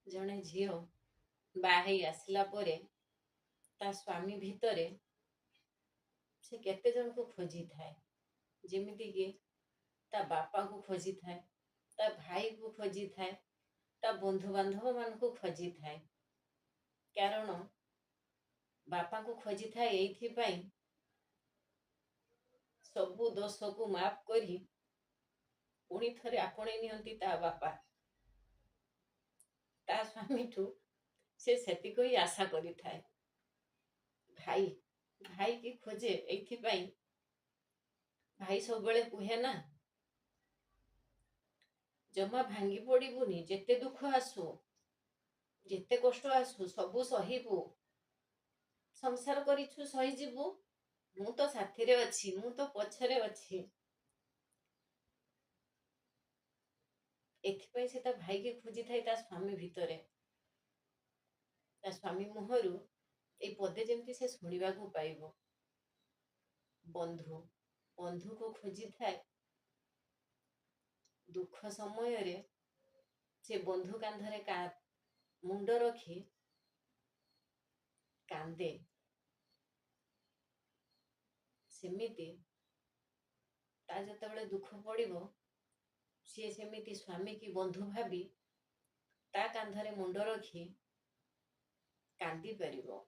ଜଣେ ଝିଅ ବାହା ହେଇ ଆସିଲା ପରେ ତା ସ୍ୱାମୀ ଭିତରେ ସେ କେତେ ଜଣଙ୍କୁ ଖୋଜିଥାଏ। ଯେମିତିକି ତା ବାପାଙ୍କୁ ଖୋଜିଥାଏ, ତା ଭାଇକୁ ଖୋଜିଥାଏ, ତା ବନ୍ଧୁବାନ୍ଧବମାନଙ୍କୁ ଖୋଜିଥାଏ। କାରଣ ବାପାଙ୍କୁ ଖୋଜିଥାଏ ଏଇଥିପାଇଁ, ସବୁ ଦୋଷକୁ ମାଫ କରି ପୁଣି ଥରେ ଆପଣେଇ ନିଅନ୍ତି ତା ବାପା। ତା ସ୍ୱାମୀଠୁ ସେ ସେତିକି ହିଁ ଆଶା କରିଥାଏ। ଭାଇ, ଭାଇକି ଖୋଜେ ଏଇଥିପାଇଁ, ଭାଇ ସବୁବେଳେ କୁହେ ନା, ଜମା ଭାଙ୍ଗି ପଡ଼ିବୁନି, ଯେତେ ଦୁଃଖ ଆସୁ, ଯେତେ କଷ୍ଟ ଆସୁ, ସବୁ ସହିବୁ। ସଂସାର କରିଛୁ, ସହିଯିବୁ। ମୁଁ ତ ସାଥିରେ ଅଛି, ମୁଁ ତ ପଛରେ ଅଛି। ଏଥିପାଇଁ ସେ ତା ଭାଇକି ଖୋଜିଥାଏ ତା ସ୍ୱାମୀ ଭିତରେ। ତା ସ୍ୱାମୀ ମୁହଁରୁ ଏଇ ପଦେ ଯେମିତି ସେ ଶୁଣିବାକୁ ପାଇବ। ବନ୍ଧୁ, ବନ୍ଧୁକୁ ଖୋଜିଥାଏ। ଦୁଃଖ ସମୟରେ ସେ ବନ୍ଧୁ କାନ୍ଧରେ ମୁଣ୍ଡ ରଖି କାନ୍ଦେ। ସେମିତି ତା ଯେତେବେଳେ ଦୁଃଖ ପଡ଼ିବ, ସିଏ ସେମିତି ସ୍ୱାମୀକି ବନ୍ଧୁ ଭାବି ତା କାନ୍ଧରେ ମୁଣ୍ଡ ରଖି କାନ୍ଦି ପାରିବ।